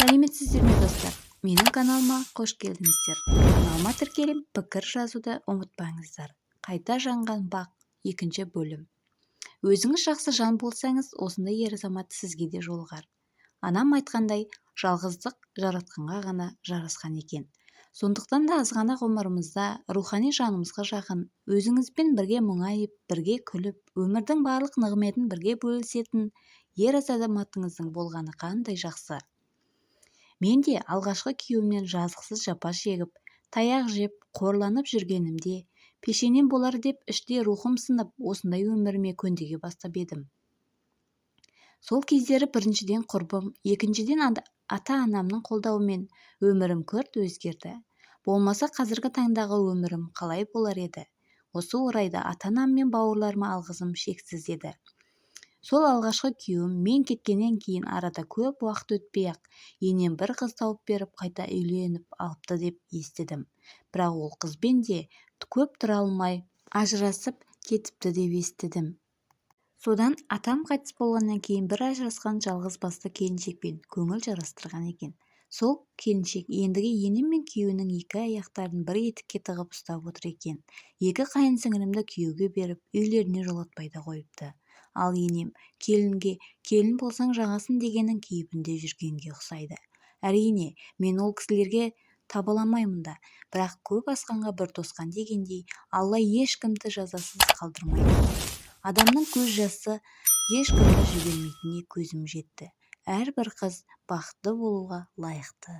Сәлеметсіздер ме, достар! Менің каналыма қош келдіңіздер! Каналыма тіркеліп, пікір жазуды ұмытпаңыздар. Қайта жанған бақ. Екінші бөлім. Өзіңіз жақсы жан болсаңыз, осындай ер азамат сізге де жолығар. Анам айтқандай, жалғыздық жаратқанға ғана жарасқан екен. Сондықтан да азғана ғұмырымызда рухани жанымызға жақын, өзіңізбен бірге мұңайып, бірге күліп, өмірдің барлық нығметін бірге бөлісетін ер азаматыңыздың болғаны қандай жақсы. Мен де алғашқы күйеуімнен жазықсыз жапа шегіп, таяқ жеп, қорланып жүргенімде, пешенем болар деп іштей рухым сынып, осындай өміріме көндіге бастап едім. Сол кездері біріншіден құрбым, екіншіден ата-анамның қолдауымен өмірім күрт өзгерді. Болмаса қазіргі таңдағы өмірім қалай болар еді? Осы орайда ата-анам мен бауырларыма алғысым шексіз еді. Сол алғашқы күйеуім мен кеткеннен кейін арада көп уақыт өтпей-ақ енем бір қыз тауып беріп, қайта үйленіп алыпты деп естідім. Бірақ ол қызбен де көп тұра алмай ажырасып кетіпті деп естідім. Содан атам қайтыс болғаннан кейін бір ажырасқан жалғыз басты келіншекпен көңіл жарастырған екен. Сол келіншек ендігі енем мен күйеуінің екі аяқтарын бір етікке тығып ұстап отыр екен. Екі қайын сіңілімді күйеуге беріп, үйлеріне жолатпай да қойыпты. Ал енем келінге келін болсаң жағасың дегеннің кейпінде жүргенге ұқсайды. Әрине, мен ол кісілерге табаламаймын да, бірақ көп асқанға бір тосқан дегендей, Алла ешкімді жазасыз қалдырмайды. Адамның көз жасы ешкімді жібермейтініне көзім жетті. Әрбір қыз бақытты болуға лайықты.